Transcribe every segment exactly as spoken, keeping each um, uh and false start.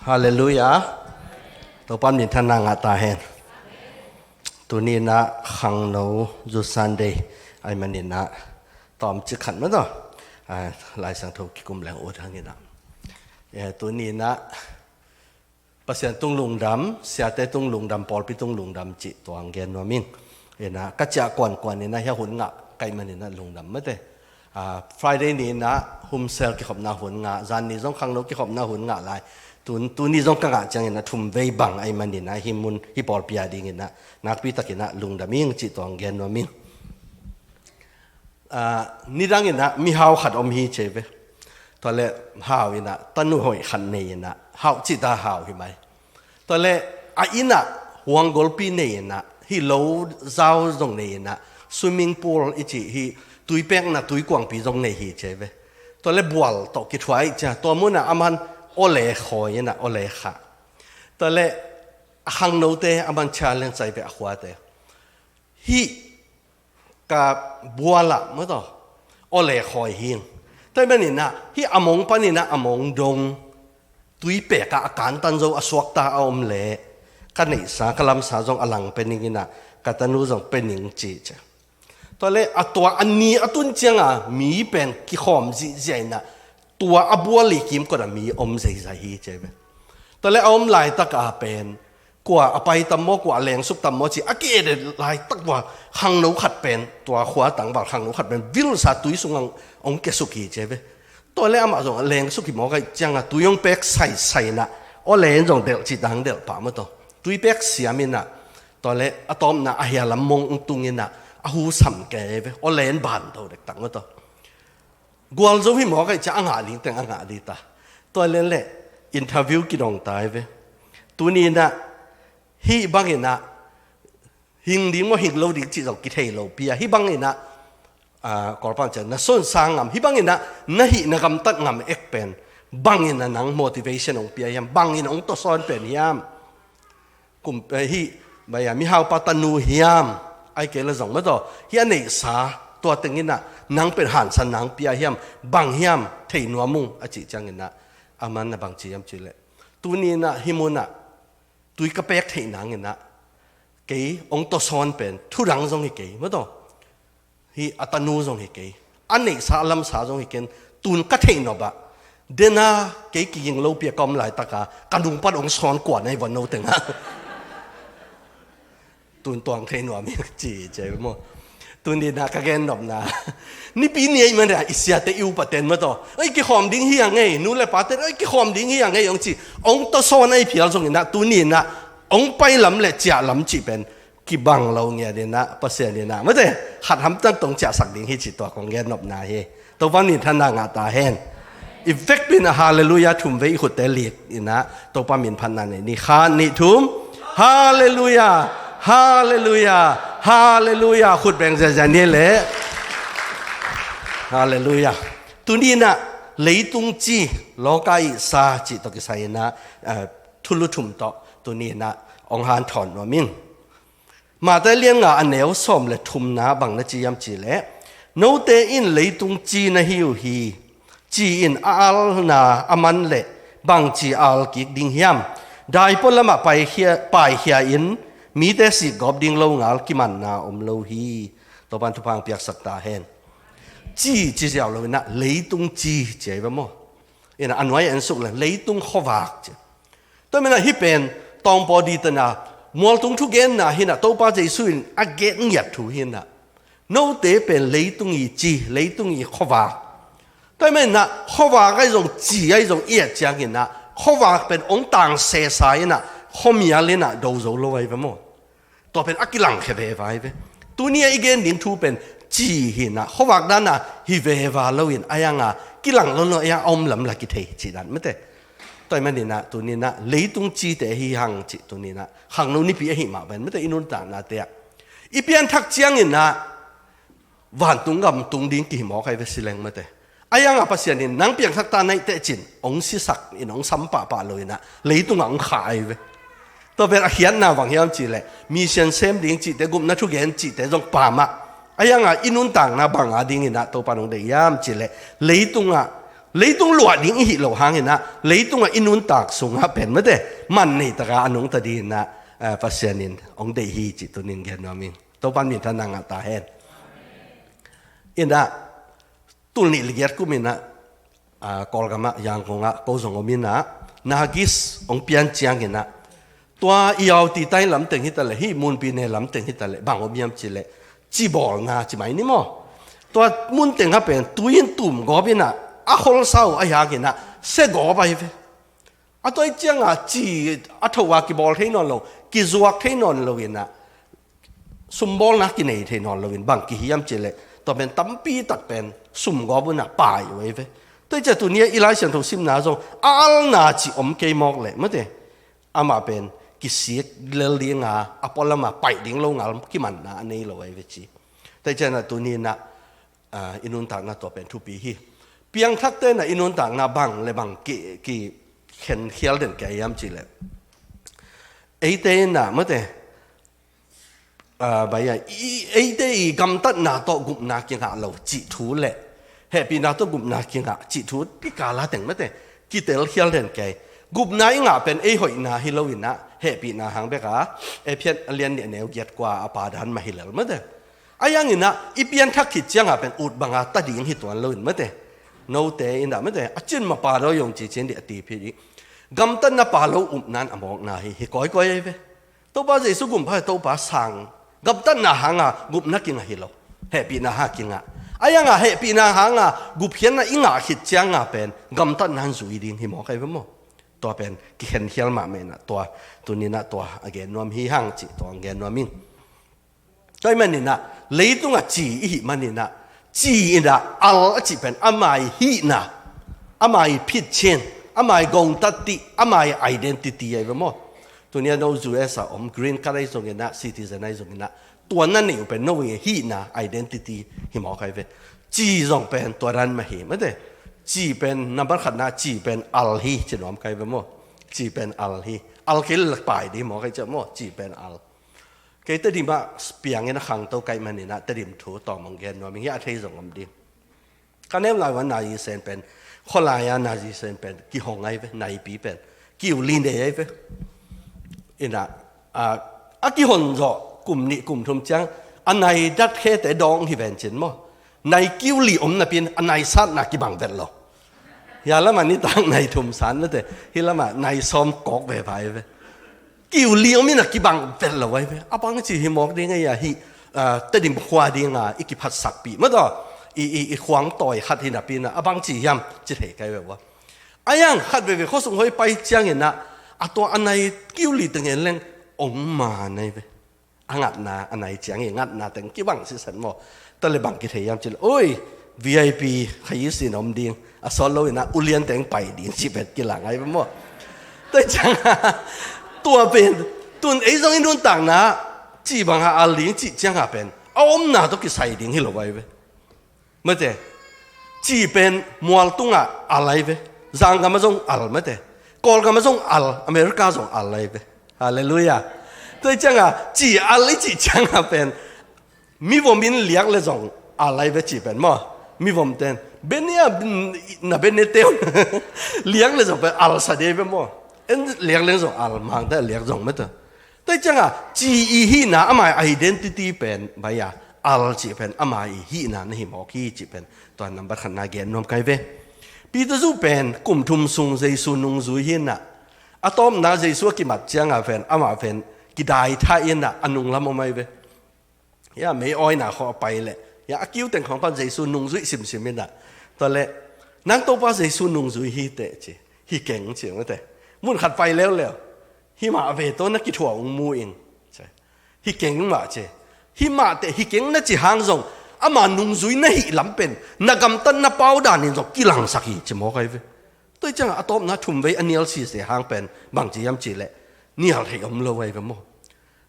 Halleluiah. Topa minthanna ngah ta hen. Tuni in ah khangno zu Sunday ahih manin ah tawmcik khat mah tawh, ah, Lai Siangtho kikum leng ut hang in ah, eh, tuni in ah Pasian tung lungdam, siate tung lungdam, pawlpi tung lungdam cih tuang gen nuam ing. In ah ka ciah kuankuan in ah hih hun ngah ka hih manin ah lungdam mate. Ah, Friday ni in ah home cell kikhopna hun ngah, zan ni zong khangno kikhopna hun ngah lai. Tun, tuni zong ka ngah ciangin ah thum vei bang ahih manin ah hih mun, hih pawlpi a dingin ah nakpi takin ah lungdam ing cih tuang gen nuam ing. Ah, nidang in ah mihau khat om hi ci ve. Tua leh hau in ah tanu hoih khat nei in ah, hau cih ta hau hi mai. Tua leh a inn ah huang golpi nei in ah, hih lo zau zong nei in ah, swimming pool i cih hih tuipekna tuikuangpi zong nei hi ci ve. Tua leh bual tawh kithuah ahih ciang tua mun ah aman awle khawi in ah awle khah. Tua leh a khangnote aman challenge ai ve a khuate. Hih ka bual ah mah tawh awle khawi hi ing. Tua ahih manin ah hih a mong panin ah a mong dong, tuipek ah a kantan zo a suakta a om leh ka neihsa ka lamsa zong a lang pe ning in ah, ka tanu zong pe ning ci ci. Tua leh a tua a ni a tun ciang a mi pen kikhawm zihziah in ah tua a bual i kimkot ah mi om zeizai hi ci ve. Tua leh a om laitak a pen kua a pai tam maw, kua a lengsuk tam maw ci a ki-et laitak ua khangno khat pen, tua khua tangval khangno khat pen vilsa tui sungah hong kiasuk hi ci ve. Tua leh amah zong a lengsuk hi mawk ahih ciang a tui hong pek saisai in ah awle in zong delh cih dang delh pah mah tawh, tuipek siam in ah, tua leh a tawpna a hia lam mong hong tung in ah a hu sam kei ve, awle in ban to dektak mah tawh. Gualzo hi mawk ahih ciang a ngah ding teng a ngah ding ta. Tua leh leh interview kidong ta hi ve. Tuni in ah hih bang in ah hing ding maw hing lo ding cih zong kithei lo pi a, hih bang in ah, ah, Kawlpau ciang na sonsa ngam, hih bang in ah na hih na gamtat ngam ek pen bang in ah nang motivation hong pia hiam, bang in ah hong tawsawn pen hiam? Kum, eh, hih, bai a, mihaupa tanu hiam, ahih kei leh zong mah tawh hih a neihsa tua teng in ah nang pen hansan nang pia hiam, bang hiam thei nuam ung a cih ciangin ah aman a bang ci hiam cih leh, tuni in ah hih mun ah tui ka pek theih nang in ah kei hong tawsawn pen thu dang zong hi kei mah tawh, hih a tanu zong hi kei, a neihsa a lamsa zong hi kei, tun ka theih nop ah, den a kei kiging lopi a ka om laitak a ka nung pan hong sawn kua na hi vua no teng ah. Tun tuang thei nuam hi ci ci maw. Tuni in ah ka gen nopna, Nipi ni ahih manin ah i siate i upaten mah tawh, "Oi, kikhawm ding hi a ngei, nu le paten, oi, kikhawm ding hi a ngei," hong ci, hong tawsawn ahih phial zong in ah tuni in ah hong pai lam le ciah lam cih pen kibang lo ngiat in ah, Pasian in ah mate, khat hamtang tawh hong ciahsak ding hi cih tua kong gen nopna hi. Topa minthanna ngah ta hen. I vekpi in ah halleluiah thum vei i khutte lik in ah Topa min phatna nei ni. Khat, nih, thum. Halleluiah. Halleluiah. Halleluiah. Khut beng ziahziah ni leh. Halleluiah. Tuni in ah leitung ci, loka ihsa cih tawh kisai in ah, eh, thulu thum tawh tuni in ah hong hanthawn nuam ing. Matthai lian nga a neu sawm le thumna bang na ci hiam cih leh, "Note in leitung ci na hi uh hi. Ci in a alna a man leh bangci al kik ding hiam? Daipua lamah paikhia, paikhia in mite sikgawp ding lo ngal kimanna om lo hi." Topan thupha hong piaksak ta hen. Ci ci ziau lo in ah leitung ci ci ahi va maw. In ah a nuai en suk leh leitung khuavak ci. Tua manin ah hih pen tawngpaw dih tana mualtung thugenna hi in ah, Topa Jesu in a gen ngiat thu hi in ah, note pen leitung i ci, leitung i khuavak. Tua manin ah khuavak ahi zong, ci ahi zong i et ciangin ah khuavak pen hong tang sesa in ah, khuamial in ah do zo lo ahi va maw. Tua pen a kilangkhia veva hi ve. Tuni a i gen ding thu pen ci hi in ah, khuavak dan a hi veva lo in, a yang a kilang lo lo, a yang a om lam la kithei cih dan mate. Tua ahih manin ah tuni in ah leitung cite hi hang cih tuni in ah khangno nipi ahih mah pen mate, i nuntaknate ah i pianthak ciangin ah vantung gam tung ding kihi mawk ahi ve si leng mate. A yang a Pasian in nang piangthak ta naih teh cin hong sisak in hong sam pahpah lo in ah leitungah hong khah ahi ve. Tua pen a khiatna bang hiam cih leh, mission sem ding cihte, gupna thugen cihte zong pamah, a yang a i nuntakna bang a dingin ah Topa in hong deih hiam cih leh, leitungah Leitung luah ding i hih loh hangin ah, leitungah i nuntak sungah pen mate, man nei taka a nungta dingin ah, eh, Pasian in hong deih hi cih tuni-in gen nuam ing. Topa'n minthanna ngah ta hen. In ah, tul nih le giat kum in ah, ah, Kawlgam ah, Yangon ah ko zong om in ah, Nagis hong pian ciangin ah, tua i Yaw Ti Tai lam teng hi ta leh, hih Moonpyine lam teng hi ta leh, bang om hiam cih leh, ci bawlna ci mai ni maw. Tua mun teng ah pen tui in tum gawp in ah, a kholsa uh ahih hangin ah, se gawp ahi ve. A tua ahih ciangah ci a tho a kibawl thei nawn lo, kizuak thei nawn lo in ah, sumbawlna kinei thei nawn lo in bang kihi hiam cih leh, tua pen tampi tak pen sum gawp un ah pai uh ahi ve. Tua ahih ciang tuni-ah i Lai Siangtho simna zong a alna ci om kei mawk leh mate, amah pen kisik lel ding a, a pualam ah pai ding lo ngal kimanna a nei lo ahi ve ci. Tua ahih ciangah tuni-in ah, ah, i nuntakna tua pen thupi hi. Piangthakte in ah i nuntakna bang le bang ki, kikhenkhial den kei hiam cih leh, eite in ah mate, ah, bai a, i, eite i gamtatna tawh gupna kingah lo cih thu le hehpihna tawh gupna kingah cih thu kikal a teng mate, kitelkhial den kei. Gupna i ngah pen ei hoihna hi lo in ah, hehpihna hang bek a, Efesa a lian nih a neu giat kua a pan dan mah hi lel mate. Ahi hangin ah i pianthak khit ciangah pen ut bang a ta ding hi tuan lo in mate, note in ah mate, a cin mapa lo yong ci cin dih a ti phi dih. Gamtatna pa lo upna in a mawkna hi, hi kawikawi ahi ve. Topa Jesu gum pha, Topa sang, gamtatna hang a gupna kingah hi lo, hehpihna hang kingah. Ahi hang a hehpihna hang a gupkhiatna i ngah khit ciangah pen gamtatna in zui ding hi mawk ahi ve maw. Tua pen kikhenkhial mahmah in ah, tua tuni-in ah tua a gen nuam hi hang cih tua a gen nuam ing. Tua ahih manin ah, leitungah ci i hih manin ah, ci in ah al a cih pen ama i hihna, ama i phitchin, ama i gongtatih, ama i identity ahi ve maw. Tuni-a no U S a om, green card ahi zongin ah, citizen ahi zongin ah, tua na neih uh pen no i hihna, identity hi mawk ahi ve. Ci zong pen tua dan mah hi mate. Ci pen number khatna, ci pen al hi ci nuam ka hi ve maw. Ci pen al hi. Al kei leh pai ding hi mawk ahi ciah maw, ci pen al. Kei Tedim ah piangin a khangto ka hih manin ah Tedim thu tawm hong gen nuam ing, hih a thei zong om ding. Ka neu lai un a nazi sen pen, khualai a nazi sen pen kihong ahi ve, naipi pen kiu li nei ahi ve. In ah, a, a kihon zawh kum nih kum thum ciang a nai dat khete dawng hi ven cin maw. Nai kiu li om napi-in a nai satna kibang vet lo. Hih lamah nitak nai thum san mate, hih lamah nai sawm kawk veve ahi ve. Kiu li om in a kibang vet lo ahi ve. A bangci hi mawk ding ei a hih, ah, Tedim khua ding a i kiphatsakpih maw taw, i, i, i khuangtawi khat hi napi-in ah a bangci hiam ci thei ka hi ve ua. A yang khat veve khuasung hong pai ciangin ah a tua a nai kiu li teng en leng ong man ahi ve. A ngatna, a nai ciang i ngatna teng kibang sisen maw. Tua leh bang kithei hiam cih leh, oi, V I P kha i sin om ding, a sawt lo in ah ulian teng pai ding cih pen kilang ahi ve maw. Tua ciang a, tua pen, tun ei zong i nuntakna, ci bang a al ding cih ciang a pen a omna tawh kisai ding hi lo ahi ve. Mate, ci pen mual tungah al ahi ve. Zanggam ah zong al mate. Kawlgam ah zong al, America zong al ahi ve. Halleluiah. Tua hi ciang a, ci al i cih ciang a pen mivom in liak leh zong al ahi ve ci pen maw. Mivom ten benia, na benia teu. Liak leh zong pen al sa ding ahi ve maw. En liak leh zong al, Mangte liak zong mate. Tua hi ciang a, ci i hihna, ama i identity pen, bai a, al cih pen, ama i hihna na hi mawk hi cih pen, tua number khatna gen nuam ka hi ve. Peter zuh pen, kum thum sung Jesu nungzui hi in ah, a tawpna Jesu a kimat ciang a pen, ama pen, kidaithah in ah, a nunglam om ahi ve. Hia, mei awina khawng a pai leh, hia, a kiu teng khawng pan Jesu nungzuih simsim in ah. Tua leh, nang Topa Jesu nungzui hi teh ci, hi keng ci mate. Mun khat pai leuleu. Himah a ve tawh na kithuah ung mu ing. Ci. Hi keng mah ci. Himah teh hi keng na ci hang zong, ama nungzui na hih lam pen, na gamtatna pau danin zong kilangsak hi ci mawk ahi ve. Tua hi ciang a tawpna thum vei a nial sise hang pen, bang ci hiam cih leh, nial theih om lo ahi ve maw.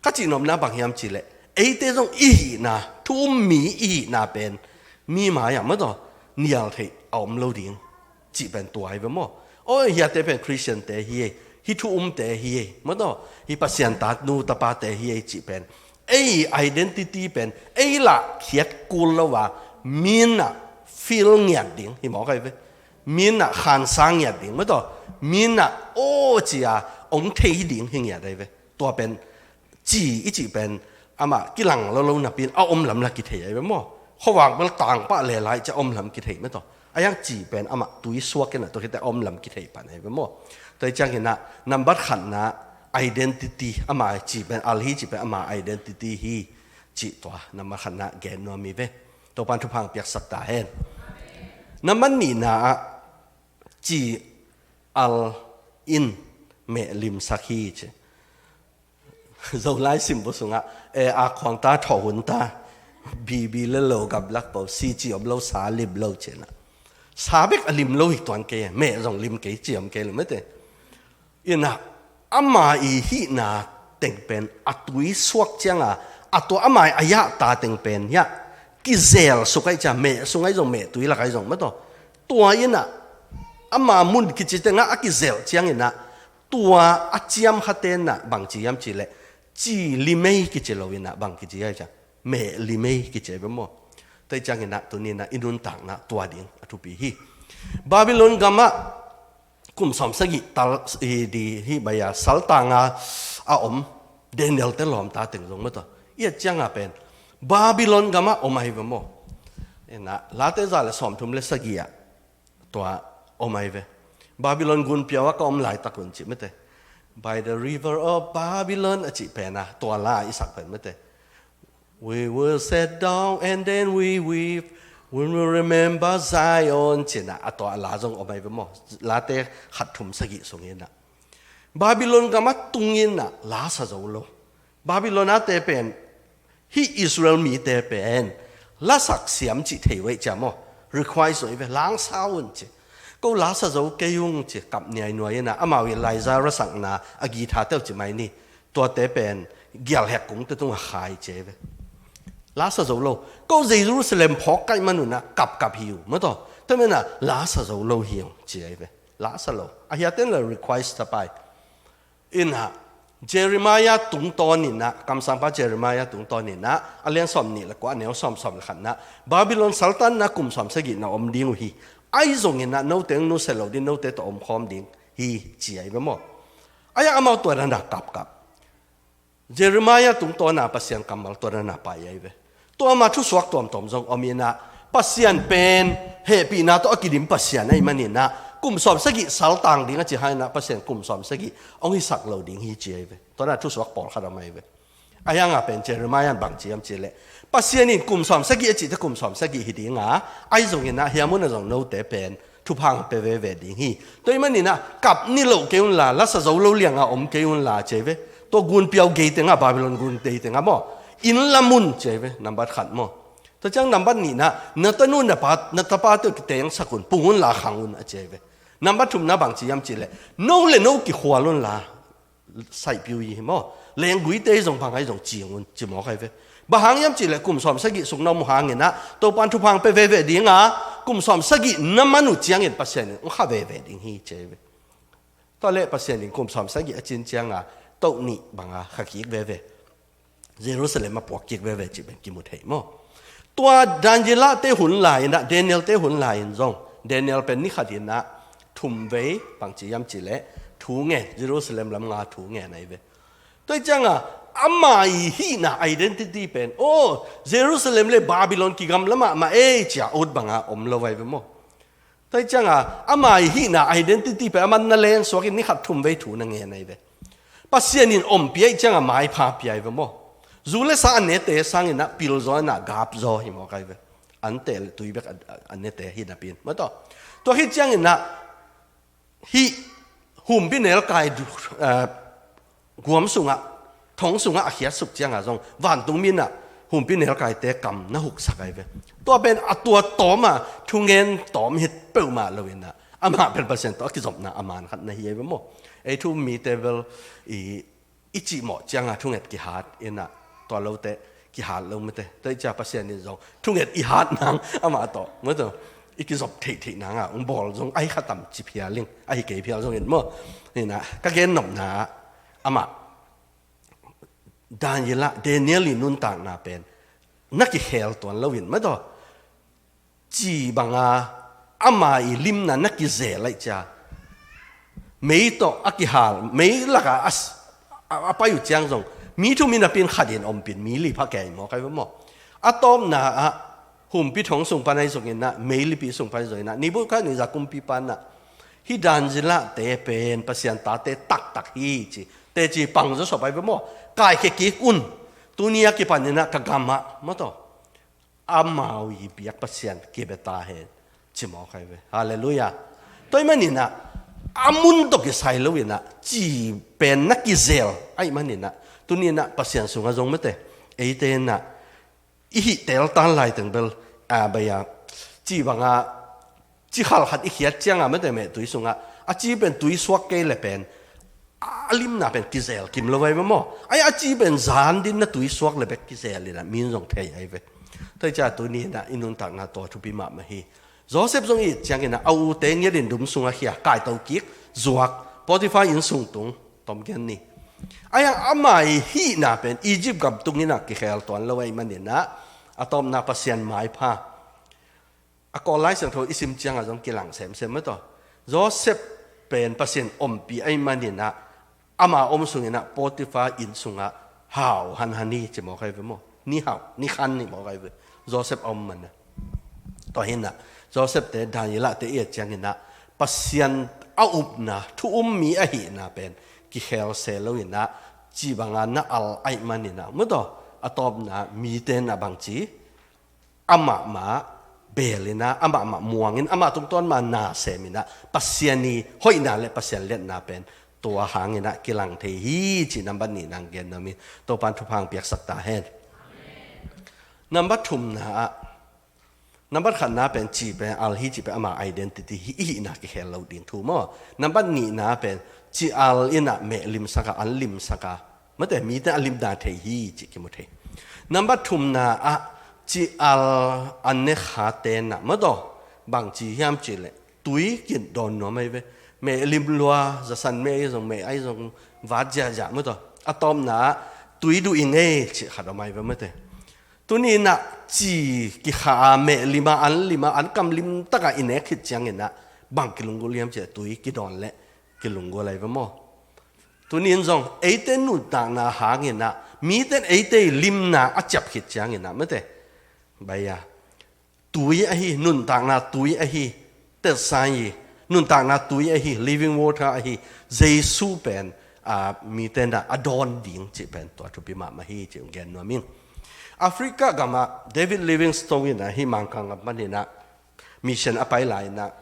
Ka cihnopna bang hiam cih leh, eite zong i hihna, thu um mi i hihna pen, mi mai-ah maw taw, nial theih a om lo ding, cih pen tua hi ve maw. Aw, hiate pen Khristiante hi ei, hih thu umte hi ei, maw taw, hih Pasian ta nu tapate hi ei cih pen, ei identity pen, ei lah khiat kul lo a, mi in ah feel ngiat ding, hi mawk ahi ve. Mi in ah khansa ngiat ding, maw taw. Mi in ah aw ci-a hong thei ding hi ngiat ahi ve. Tua pen ci i cih pen amah kilang lo lo napi-in a om lam la kithei ahi ve maw. Khuavak bel tangpah le lai ci-a om lam kithei, maw taw. A hiang ci pen amah tui suak in ah tua khit teh a om lam kithei pan ahi ve maw. Tua hi ciangin ah nambat khatna identity, ama ci pen al hi, ci pen ama identity hi cih tua nambat khatna gen nuam hi ve. Topa'n thupha piaksak ta hen. Nambat nihna ah ci al in meh limsak hi ci. Zolai simbu sungah, e, a khuang ta, thawh hun ta, bibi le lo, gaplak po, si ci om lo, sa lim lo ci-in ah. Sa bek a lim lo hi tuan kei, meh zong lim kei ci om kei lo, maw taw. In ah, ama i hihna teng pen a tui suak ciangin, a tua ama i a yahta teng pen hiah kizel suk ahi ciang, meh sung ahi zong, meh tui lak ahi zong, maw taw. Tua in ah, ama mun kici tengah a kizel ciangin ah, tua a ciam khate'n ah bang ci hiam cih leh, ci lim ei kici lo in ah bang kici hiam cih leh, meh lim ei kici ahi ve maw. Tua hi ciangin ah tuni-in ah i nuntakna tua ding a thupi hi. Babylon gamah kum sawmsagih tal hi di hi, bai-a saltanga a om Daniel-te lawmta teng zong, maw taw. I et ciangin pen Babylon gamah om ahi ve maw. In ah Late za le sawmthum le sagih ah tua om ahi ve. Babylon gunpi ah ka om laitak un ci, maw taw. By the river of Babylon a cih pen ah, tua la i sak pen, maw taw. We will sit down and then we weep. We will remember Zion, ci-in ah a tua la zong om ahi ve maw. Late khat thum sagih sungin ah Babylon gamah tung in ah la sa zo lo. Babylon-ate pen, hih Israel mite pen lasak siam cih thei uh ei ciang maw. Request uh ei ve, la hong sa un ci. Ko la sa zo kei ung ci, kap niainuai in ah, amau i Elijah rasakna a guitar-te uh ci mai ni. Tuate pen gialhek kungte tungah khai ci ei ve. La sa zo lo. Ko Jerusalem phawk kaih man un ah kapkap hi uh, maw taw. Tua manin ah la sa zo lo hi ung ci ei ve. La sa lo. A hiaten la request thapai. In ah, Jeremiah tungtawn in ah, kamsangpa Jeremiah tungtawn in ah, a lian sawmnih le kua, a neu sawm, sawm le khatna, Babylon saltanna kum sawmsagihna om ding uh hi. Ahi zongin ah note hong nusia lo ding, note tawh omkhawm ding hi ci ahi ve maw. A hiang amau tua dan a kapkap. Jeremiah tungtawna Pasian kammal tua dan a pai ahi ve. Tua mah thusuak tuamtuam zong om in ah, Pasian pen hehpihna tawh a kidim Pasian ahih manin ah, kum sawmsagih saltang ding a ci hang in ah, Pasian kum sawmsagih hong hisak lo ding hi ci ahi ve. Tua dan a thusuak pawlkhat om ahi ve. A hiang a pen Jeremiah in bang ci hiam cih leh, Pasian in kum sawmsagih a cih teh kum sawmsagih hi ding a, ahi zongin ah hiam un ah zong note pen thupha hong pia veve ding hi. Tua ahih manin ah kap ni loh kei un la, la sa zo lo liang a om kei un la ci ahi ve. Tua gunpi ah gei teng ah, Babylon gunpi teng ah maw, inn lam un ci ahi ve, nambat khat maw. Tua ciang nambat nihna, na tanu na pa, na tapate uh kitengsak un, pung un la, khang un a ci ahi ve. Nambat thumna bang ci hiam cih leh, no le no kikhual un la, saihpiu hi maw, lengguite hi zong, bang ahi zong cing un ci mawk ahi ve. Bang hang hiam cih leh kum sawmsagih sung na om uh hangin ah Topa'n thupha hong pia veve ding a, kum sawmsagih na man uh ciangin Pasian in hong kha veve ding hi ci ahi ve. Tua leh Pasian in kum sawmsagih a cin ciang a, toh nih bang a kha kik veve, Jerusalem a puak kik veve cih pen kimu thei maw. Tua Daniel-te hun lai in ah, Daniel-te hun lai in zong, Daniel pen ni khat in ah thum vei bang ci hiam cih leh thu ngen, Jerusalem lam nga thu ngen ahi ve. Tua hi ciang a, ama i hihna identity pen, aw, Jerusalem le Babylon kigamla mahmah ei ci-a ut bang a om lo ahi ve maw. Tua hi ciang a, ama i hihna identity pen a man na len suak in ni khat thum vei thu na ngen ahi ve. Pasian in ompih ahih ciang a maipha pia ahi ve maw. Zu le sa a nete sangin ah pil zaw in ah gap zaw hi mawk ahi ve. An teh le tui bek a, a, a nete hi napi-in, maw taw. Tua hi ciangin ah hih humpinelkai, eh, guam sungah, thong sungah a khiatsuk ciang a zong, vantungmi in ah humpinelkaite kam na huksak ahi ve. Tua pen a tua tawm a, thungen tawm hi peuhmah lo in ah, amah pen Pasian tawh a kizopna a man khat na hi ahi ve maw. Ei thu-um mite bel i, i cihmawh ciang a thunget kihat in ah, tua lote kihat lo mate. Tua hi ciang Pasian in zong thunget i hat nang amah tawh, maw taw, i kizop theihtheih nang a hong bawl zong ahi kha tam ci phial ing, ahi kei phial zongin maw. Hi in ah, ka gen nopna ah, amah Daniel ah, Daniel i nuntakna pen na kikhel tuan lo in, maw taw, ci bang a ama i limna na kizel aih cia, mei tawh a kihal, mei laka a, a, a pai uh ciang zong, mi thum in a pin khat in ompin mi li pha kei maw, kai ve maw? A tawpna ah, humpi thong sung pan ahi zongin ah, meilipi sung pan ahi zongin ah, Nebuchadnezzar kumpipa in ah, hih Daniel-te pen Pasian tate taktak hi ci, teci pang zawsop ahi ve maw? Kaikhia kik un, tuni a kipanin ah ka gamah, maw taw, amau i biak Pasian kibia ta hen, ci maw, kai ve. Halleluiah. Tua ahih manin ah, a mun tawh kisai loin ah, ci pen na kizel ahih manin ah, tuni in ah Pasian sungah zong mate, eite in ah, i hih teltan laiteng bel, a, bai a, ci banga, ci khalkhat i khiat cianga mate meh tui sungah, a ci pen tui suak kei le pen, a limna pen kizel kim lo ahi ve maw? Ai, a ci pen zan din na tui suak le bek kizel in ah, min zong thei ahi ve. Tua hi cia tuni in ah, i nuntakna tua thupi mahmah hi. Joseph zong i it ciangin ah, a ute ngiat in dum sungah khia, kaito kik, zuak, Potiphar inn sung tung, tom gen ni. Ai, ama i hihna pen Egypt gam tungin ah kikhel tuan lo ahih manin ah, a tawpna Pasian maipha. A Kawl Lai Siangtho i sim ciangah zong kilang semsem mataw. Joseph pen Pasian ompih ahih manin ah, ama om sungin ah Potiphar inn sungah hau hanhan hi ci maw, kai ve maw? Ni hau, ni khan hi maw, kai ve. Joseph a om man ah. Tua hi in ah, Joseph te, Daniel-te i et ciangin ah, Pasian a upna, thu um mi ahihna pen kikhel se loin ah, ci banga na al ahih manin ah, mataw, a tawpna mite in ah bangci, amah mah belin ah, amah mah muangin, amah tungtawn mah na semin ah, Pasian i hoihna le Pasian liatna pen tua hangin ah kilang thei hi ci, nambat nihna gen nuam ing. Topa'n thupha hong piaksak ta hen. Nambat thumna ah, nambat khatna pen ci pen al hi ci pen ama identity hi, i hihna kikhel lo ding thu maw. Nambat nihna pen ci al in ah meh limsak a, an limsak a, mate, mite a limna thei hi ci kimu thei. Nambat thumna ah ci al an ne khate in ah, mataw, bangci hiam cih leh tui kin dawn nuam ahi ve. Meh lim lua, zasan meh ahi zong, meh ahi zong, vat ziahziah, mataw, a tawpna ah tui duh ing ei cih khat om ahi ve, mate. Tuni in ah ci kikha a, meh lim a, an lim a, an kam lim tak a i nek khit ciangin ah, bang kilunggulh hiam cih leh tui kidawn leh kilunggulh ahi ve maw. Tuni in zong eite nuntakna hangin ah, mite in eite i limna a ciap khit ciangin ah, mate, bai a, tui ahi, nuntakna tui ahi, tetsai i nuntakna tui ahi, living water ahi Jesu pen, a, mite in ah a dawn ding cih pen tua thupi mahmah hi cih hong gen nuam ing. Africa gamah David Livingstone in ah, hih Mangkang gam panin ah mission a pai lai in ah,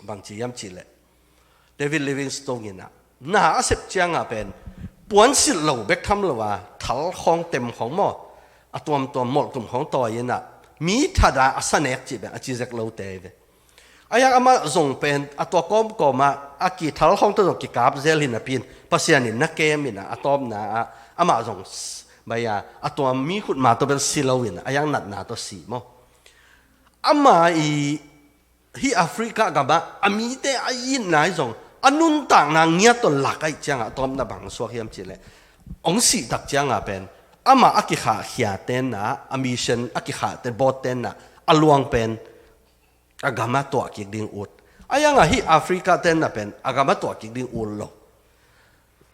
bangci hiam cih leh David Livingstone in ah, na a sep cianga pen puansilh lo bek tham lo a, thal khawng, tem khawng maw, a tuamtuam molhtum khawng tawi in ah, mi that a a sa nek cih pen a ci zek lote ahi ve. A hiang amah zong pen a tua kawmkawm ah a kithal khawng tawh zong kikap zel hi napi in, Pasian in na kem in ah, a tawpna ah amah zong s-, bai a, a tua mi khutma tawh bel si loin ah, a hiang natna tawh si maw. Ama i hih Africa gamah a mite a itna ahi zong, a nuntakna ngiat tawh lak ahih ciangah a tawpna bang suak hiam cih leh, hong sih tak cianga pen amah a kikhahkhiate in ah, a mission a kikhahte, bawtte in ah, a luang pen a gamah tuah kik ding ut. A hiangah hih Africa-te in ah pen a gamah tuah kik ding ut lo.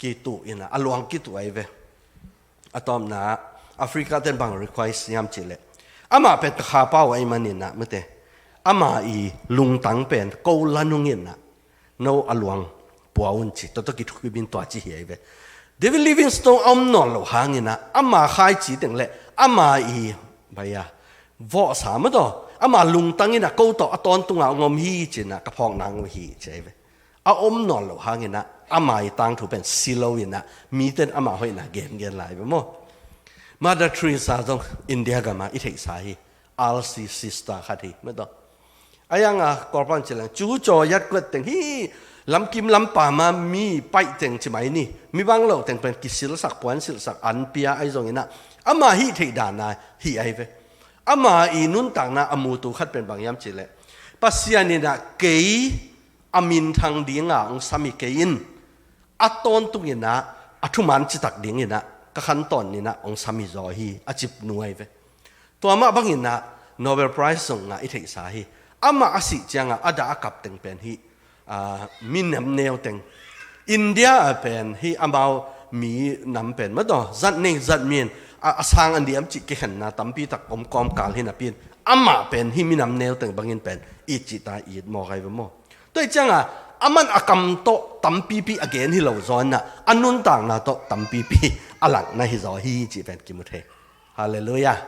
Kituh in ah, a luang kituh ahi ve. A tawpna ah Africa-te in bang request hiam cih leh, amah pen ka khapa uh ahih manin ah, mate, ama i lungtang pen ko la nung in ah, no a luang pua un ci, tua tawh kithukim in tua ci hi ahi ve. David Livingstone a om nawn loh hangin ah, ama khaici teng leh ama i, bai a, vawhsa mataw, ama lungtang in ah ko tawh a tawntung a hong om hi ci in ah, ka phawkna hong om hi ci ahi ve. A om nawn loh hangin ah, ama i tangthu pen si loin ah, mite in ama hoihna gengen lai ve maw. Mother Teresa zong India gamah i theihsa hi, R C sister khat hi, mataw. A hiangah Kawlpau in ci leng, cu caw yat kuat teng hi, lamkim lampam a mi paih teng ci mai ni, mi bang loh teng pen kisilsak, puansilsak, an pia ahi zongin ah, ama hih theih dan a hih ahi ve. Ama i nuntakna a mutu khat pen bang hiam cih leh, Pasian in ah kei a minthang dinga hong sam hi kei in, a tawntung in ah a thuman citak dingin ah ka khantawn in ah hong sam hi zaw hi, a cip nu ahi ve. Tua mah bangin ah Nobel Prize zong ngah i theihsa hi. Amah a sih ciangah a dah a kap teng pen hih, aa, minam neu teng. India ah pen hih amau minam pen mataw, zat nei zat min, a, a sang a niam cih kikhenna tampi tak om kawmkal hi napi in, amah pen hih minam neu teng bangin pen it cih ta it mawk ai ve maw. Tua ih ciangah aman a kam tawh tampipi a gen hi lo zaw inah, a nuntakna tawh tampipi a langna hi zaw hi cih pen kimu thei. Halleluiah.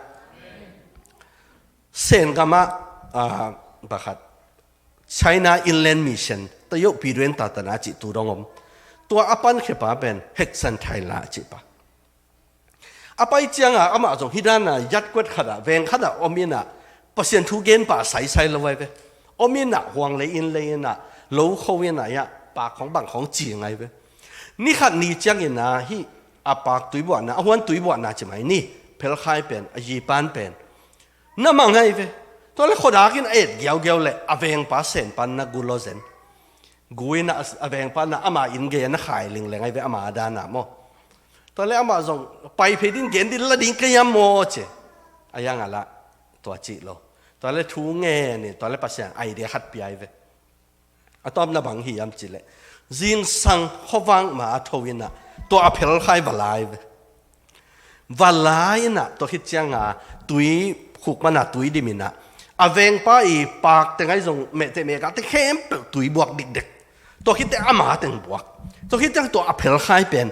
Sen gamah, ah, pakhat China Inland Mission, tayoh piduen tatana cih tu dong om. Tua a pankhia pa pen Hudson Taylor cih pa. A pai ciangah amah zong hih dana yat kuat khatah, veng khatah om inah, Pasian thu gen pah saisai lo ai ve. Om inah huang lei inn lei inah, lo kho inah iah, pak khong bang khong ci ngai ve. Ni khat ni ciangin ah hih a pak tuibuahna, a huan tuibuahna ci mai ni, phelkhai pen, a yipan pen na mang ai ve. Tua le khuadakin a et giaugiau le a vengpa senpan na gu lo zen. Gu inah a vengpa na ama inn gei a na khai lingleng ai ve, ama a dana maw. Tua le amah zong pai phei din gen din la ding ka hiam maw ci. A yang a lah tua cih lo. Tua le thu ngen in, tua le Pasian idea khat pia ai ve. A tawpna bang hi hiam cih leh, zingsang khuavak ma a tho inah tua a phelkhai va la ai ve. Va la inah tua khit cianga tui khuk mana tui dim inah, a vengpa i pak teng ai zong mehteh mehkate khempeuh tui buak dikdek. Tua khit teh ama teng buak. Tua khit ciang tua a phelkhai pen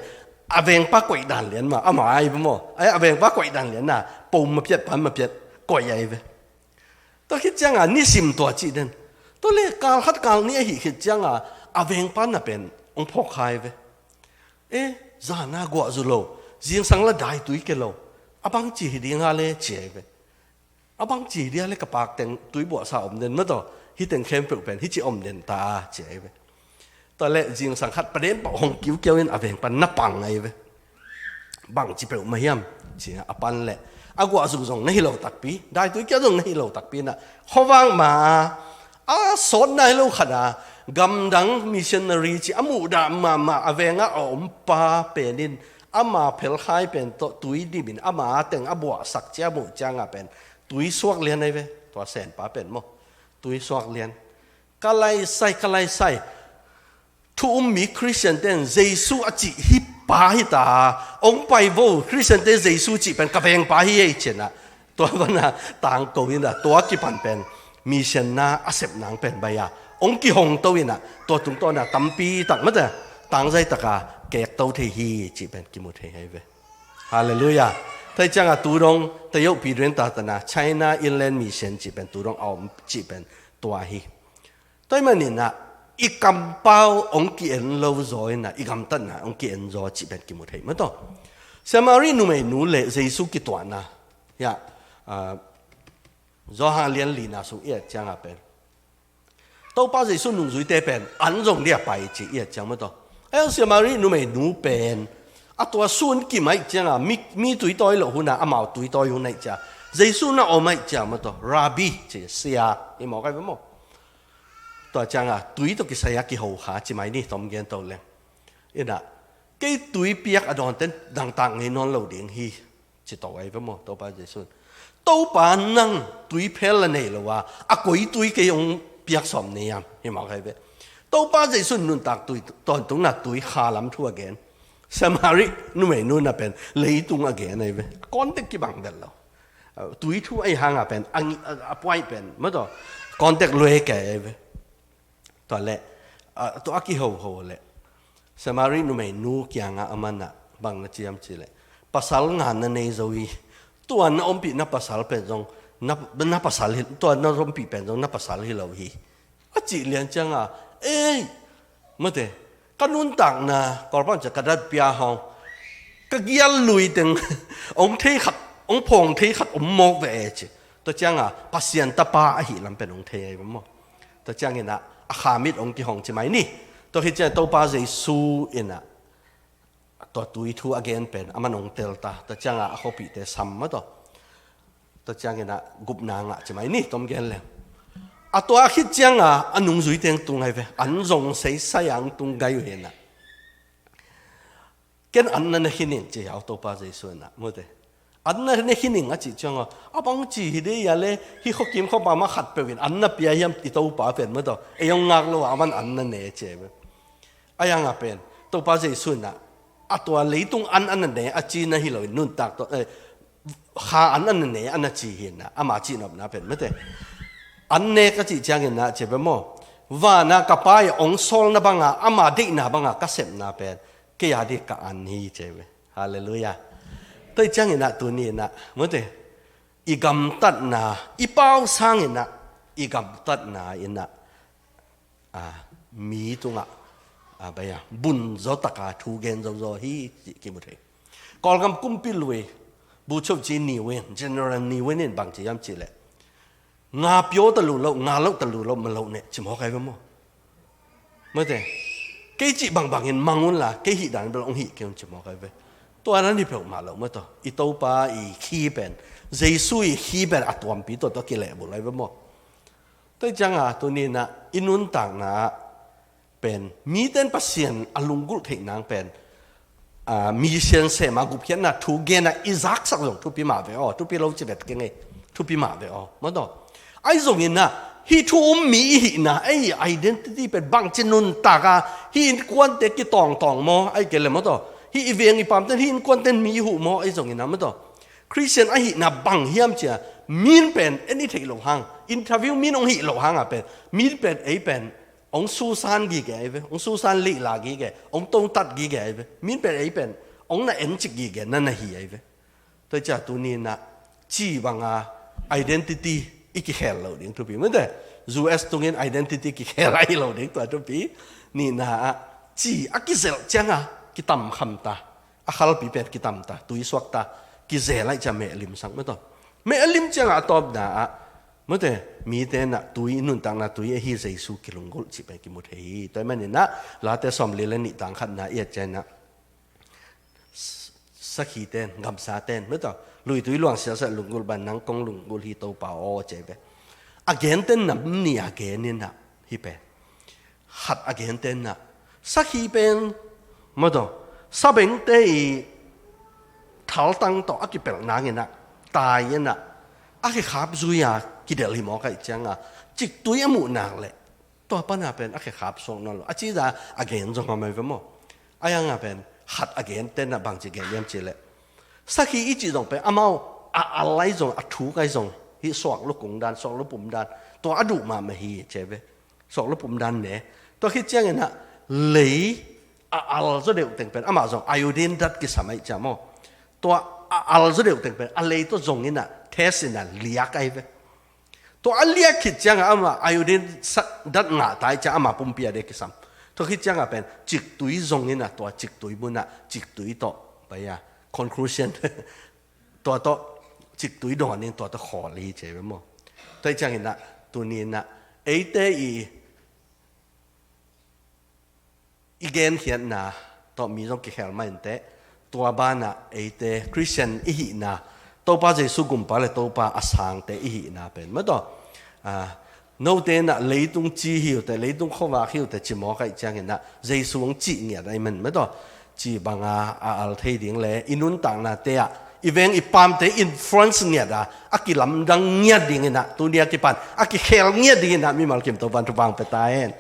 a vengpa koih dan lian ma, ama ai ve maw. Ai, a vengpa koih dan lian na, pom mapiat pan mapiat koih ai ve. Tua khit cianga nisim tua cih den. Tua le kal khat kal nih ahi khit cianga a vengpa na pen hong phawk khai ve. E, zana guah zu lo, zingsang la dai tui ke lo, a bang ci hi ding ha le ci ai ve. A bang ci hi dia le ka pak teng tui buahsa om den mataw, hih teng khempeuh pen hih ci om den ta ci ai ve. Tua le zingsang khat paden pah hong kiukiau in a vengpa na pang ai ve. Bang ci peuh ma hiam ci a pan le, a guah zu zong na hi lo takpi, daitui kia zong na hi lo takpi na, khuavak ma a sawtna hi lo khat a, gamdang missionary ci a muhdah mahmah a vengah a om pa pen in, ama phelkhai pen tawh tui dim in ama teng a buahsak ci a muh cianga pen tui suak lian ai ve. Tua senpa pen maw, tui suak lian. Ka laisai, ka laisai. Thu um mi Khristian ten Jesu a cih hi pa hi ta. Hong pai vo, Khristian te Jesu cih pen ka vengpa hi ei ci inah, tua pana tangko inah, tua kipan pen mission na a sep nang pen bai a hong kihong to inah, tua tungtawna tampi tak mate tangzai taka kek to thei hi cih pen kimu thei hai ve. Halleluiah. Tua ih cianga tu dong, tayoh piduen tatana China Inland Mission cih pen tu dong a om cih pen tua hi. Tua ih maninah i kampau hong ki-en lo zaw inah i gamtatna hong ki-en zaw cih pen kimu thei mataw. Samari numeinu le Jesu kituahna hiah, ah, Johan lian lina sung i et cianga pen, Topa Jesu nungzuite pen an zong dia pai ci i et ciang mataw. Ai, Samari numeinu pen a tua sun kim ai cianga mi, mi tuitawi loh huna amau tuitawi hun ai cia, Jesu na om ai cia mataw, Rabbi ci, sia i mawk ai ve maw. Tua cianga tui tawh kisai a kiho kha ci mai ni, tom gen to leng. Inah, kei tui piak a dawnten dangtak ngei nawn lo ding hi, ci to ai ve maw Topa Jesu in. Topa nang tui phel la nei lo a, a koi tui kei hong piak sawm nei hiam, hi mawk ai ve. Topa Jesu in nuntak tui, tawntungna tui kha lam thu a gen. Samari numeinu na pen leitung a gen ai ve. Context kibang vet lo. Tui thu ahi hanga pen, a, a, a puai pen mataw, context luai kei ai ve. Tua le, a, tua a kihoho le, Samari numeinu kianga amanah bang na ciam ci le, pasal nga na nei zo hi. Tua na ompih na pasal pen zong na, na pasal hi, tua na ompih pen zong na pasal hi lo hi. A cih lian cianga, ei, mate, ka nuntakna, Kawlpau cia ka dat pia hong, ka gial lui teng hong thei khat, hong phawng thei khat om mawk ve e ci. Tua cianga Pasian tapa ahi lam pen hong thei ai ve maw. Tua cianginah a khamit hong kihong ci mai ni. Tua hi ciang Topa Jesu inah tua tui thu a gen pen aman hong tel ta. Tua cianga a khuapihte sam mataw. Tua cianginah gupna ngah ci mai ni, tom gen leng. A tua a khit cianga a nungzui teng tung ai ve. An zong seisai ang tung gai uh hinah. Ken an na na khin in ci hiau Topa Jesu inah, mute. An na ne khin ing a cih ciang a, a bang ci hi de ia le, hih khuakim khuapa mah khat peuh in an na pia hiam i Topa pen maw taw. Ei hong ngak lo a, aman an na ne ci ei ve. A iang a pen Topa Jesu in ah, a tua leitung an a na ne a ci na hi lo in, nuntak tawh, eh, kha an a na ne a na ci hi in ah, ama cihnopna pen mate. An nek a cih ciangin ah ci ei ve maw, van a ka Pa in hong sawlna bang a, ama deihna bang a ka sepna pen kei a ding ka an hi ci ei ve. Halleluiah. Tua hi ciangin ah tuni in ah mate, i gamtatna, i pau sangin ah, i gamtatna in ah, a, mi tungah, a, bai a, bun zaw taka thu gen zo zaw hi cih kimu thei. Kawlgam kumpi lui, Bogyoke Chen Naing Win, General Naing Win in bang ci hiam cih leh, nga pia ta lo lo, nga loh ta lo lo, ma lo ne ci mawk ai ve maw. Mate, kei cih bangbang in mang un la, kei hih dan bel hong hih kei un ci mawk ai ve. Tua na ni peuhmah lo maw taw. I Topa i khi pen, Jesu i khi pen a tuampi tua tawh kilehbulh ai ve maw. Tua hi ciang a tuni in ah i nuntakna ah pen mite in Pasian a lunggulh theih nang pen, a, mi siansem a gupkhiatna thu gen a i zaksak zong thupi mah ve aw, thupi lo ci vet keng ei, thupi mah ve aw, maw taw. Ahi zongin ah hih thu um mi i hihna, ei identity pen bangci nuntak a, hih innkuante kitawngtawng maw, ahi kei leh maw taw, hih i veng i pamte in hih innkuante in mi i huh maw, ahi zongin ah maw taw. Khristian ahihna bang hiam ci a, mi in pen en i theih loh hang, interview mi in hong hih loh hang a pen, mi in pen ei pen hong susan gige ai ve, hong susan lihla gige, hong totat gige ai ve, mi in pen ei pen hong na en cik gige na na hi ai ve. Tua hi ciang tuni in ah ci bang a identity i kikhel loh ding thupi mate. U S tungin identity kikhel ahi lo ding tua thupi. Nihna ah ci a kizelh ciang a kitam kham ta, a khalpi pen kitam ta, tui suak ta, kizel ai ciang meh limsak maw taw. Meh lim ciang a tawpna ah mate, mite in ah tui, nuntakna tui ahi Jesu kilunggulh cih pen kimu thei hi. Tua ahih manin ah Late sawmli le nih tang khatna i et ciang in ah, sakhite in, gamsate in maw taw, luitui luang siasia lunggulh bang nang kong lunggulh hi Topa aw ci ei ve. A gente in nam nih a gen in ah hih pen, khat a gente in ah, sakhi pen maw taw, sabengte i thaltang tawh a kipelh nang in ah, tai in ah, a khekhap zui a kidelh hi mawk ai ciang a, ciktui a muh nak leh tua pan a pen a khekhap suak nawn lo a ci zah a gen zong a mai ve maw. A iang a pen khat a gente in ah bangci gen hiam cih leh, sakhi i cih zong pen amau a al ai zong, a thuk ai zong, hih suak lua kung dan, suak lua pum dan, tua a duh mahmah hi ci ei ve. Suak lua pum dan ne. Tua khit ciang in ah lei a al zaw deuh teng pen amah zong iodine dat kisam ai ciang maw. Tua a al zaw deuh teng pen a lei tawh zong in ah test in ah liak ai ve. Tua a liak khit ciang a amah iodine sat dat ngah ta ai ciang amah pumpi a ding kisam. Tua khit ciang a pen ciktui zong in ah tua ciktui mun ah ciktui tawh bai a, conclusion, tua tawh ciktui dawn in tua tawh khawl hi ci ei ve maw. Tua hi ciang in ah tuni in ah eite i i genkhiatna tawh mi zong kikhel mah inteh, tua banah eite Khristian i hihna, Topa Jesu gumpa le Topa a sangte i hihna pen maw taw, a, note in ah leitung ci hi uh teh, leitung khuavak hi uh teh ci mawk ai ciang in ah Jesu hong cih ngiat ai man maw taw. Ci bang a a al thei ding le i nuntaknate ah i veng i pamte influence ngiat a, a kilamdang ngiat ding in ah, tuni a kipan a kikhel ngiat ding in ah mimal kim Topa'n thupha hong pia ta hen.